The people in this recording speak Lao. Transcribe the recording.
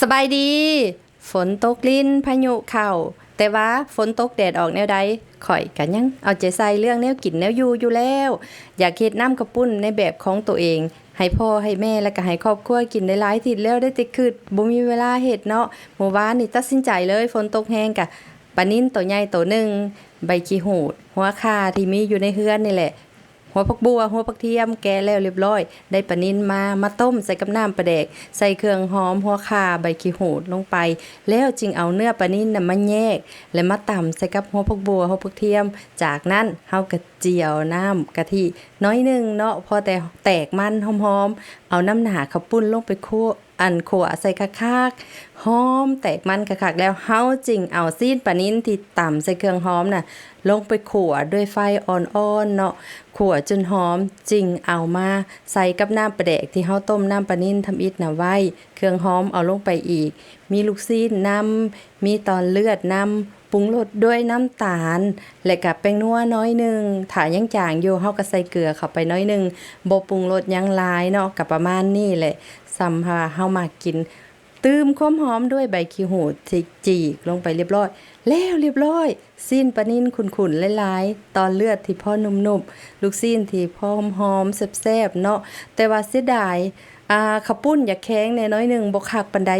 ສະບາຍດີ. ຝົນຕົກລິນ ພາຍຸເຂົ້າ ແຕ່ວ່າຝົນຕົກແດດອອກແນວໃດ ຂ້ອຍກະຍັງເອົາໃຈໃສ່ເລື່ອງແນວກິນແນວຢູ່ຢູ່ແລ້ວ. ຢາກເຮັດນ້ຳເຂົ້າປຸ້ນໃນແບບຂອງໂຕເອງ ໃຫ້ພໍ່ໃຫ້ແມ່ ແລະກະໃຫ້ຄອບຄົວກິນໄດ້ຫຼາຍທິດແລ້ວ ໄດ້ແຕ່ຄຶດ ບໍ່ມີເວລາເຮັດເນາະ. ມື້ວານນີ້ຕັດສິນໃຈເລີຍ ຝົນຕົກແຮງ ກະປານິນໂຕໃຫຍ່ໂຕໜຶ່ງ ໃບຂີ້ຫູດ ຫົວຂ່າທີ່ມີຢູ່ໃນເຮືອນນີ້ແຫຼະ ຫົວຜັກບົ່ວ ຫົວຜັກທຽມ ແກະແລ້ວລຽບລ້ອຍ ໄດ້ປານິນມາ ມາຕົ້ມໃສ່ກັບນ້ຳປາແດກ ໃສ່ເຄື່ອງຫອມ ຫົວຂ່າ ໃບຂີ້ຫູດລົງໄປ ແລ້ວຈຶ່ງເອົາເນື້ອປານິນນະມາແຍກ ແລະມາຕຳໃສ່ກັບຫົວຜັກບົ່ວ ຫົວຜັກທຽມ. ຈາກນັ້ນເຮົາກະຈຽວນ້ຳກະທິໜ້ອຍໜຶ່ງເນາະ ພໍແຕ່ແຕກມັນຫອມໆ ເອົານ້ຳໜ້າເຂົ້າປຸ້ນລົງໄປຄົວ ອັນ ຂົ້ວໃສ່ຄັກໆ ຫອມແຕກມັນຄັກໆ ແລ້ວເຮົາຈຶ່ງເອົາຊີ້ນປານິນທີ່ຕຳໃສ່ເຄື່ອງຫອມນະ ລົງໄປຂົ້ວດ້ວຍໄຟອ່ອນໆເນາະ ຂົ້ວຈົນຫອມ ຈຶ່ງເອົາມາໃສ່ກັບນ້ຳປາແດກທີ່ເຮົາຕົ້ມນ້ຳປານິນທຳອິດນະໄວ້ ເຄື່ອງຫອມເອົາລົງໄປອີກ ມີລູກຊີ້ນນຳ ມີຕອນເລືອດນຳ ປຸງລົດດ້ວຍນ້ຳຕານ ແລະກະແປ້ງນົວໜ້ອຍໜຶ່ງ ຖ້າຍັງຈາງຢູ່ ເຮົາກະໃສ່ເກືອເຂົ້າໄປໜ້ອຍໜຶ່ງ ບໍ່ປຸງລົດຫຍັງຫຼາຍເນາະ ກະປະມານນີ້ແຫຼະ ສ່ຳວ່າເຮົາມັກກິນ ຕື່ມຄວາມຫອມດ້ວຍໃບຂີ້ຫູດທີ່ຈີກລົງໄປລຽບລ້ອຍ ແລ້ວລຽບລ້ອຍ ຊີ້ນປານິນຂຸ້ນໆຫຼາຍໆ ຕອນເລືອດທີ່ພໍນຸ້ມໆ ລູກຊີ້ນທີ່ພໍຫອມໆແຊບໆເນາະ. ແຕ່ວ່າເສຍດາຍ ອາ ເຂົ້າປຸ້ນຢາກແຂງແດ່ໜ້ອຍໜຶ່ງ ບໍ່ຄັກປານໃດ.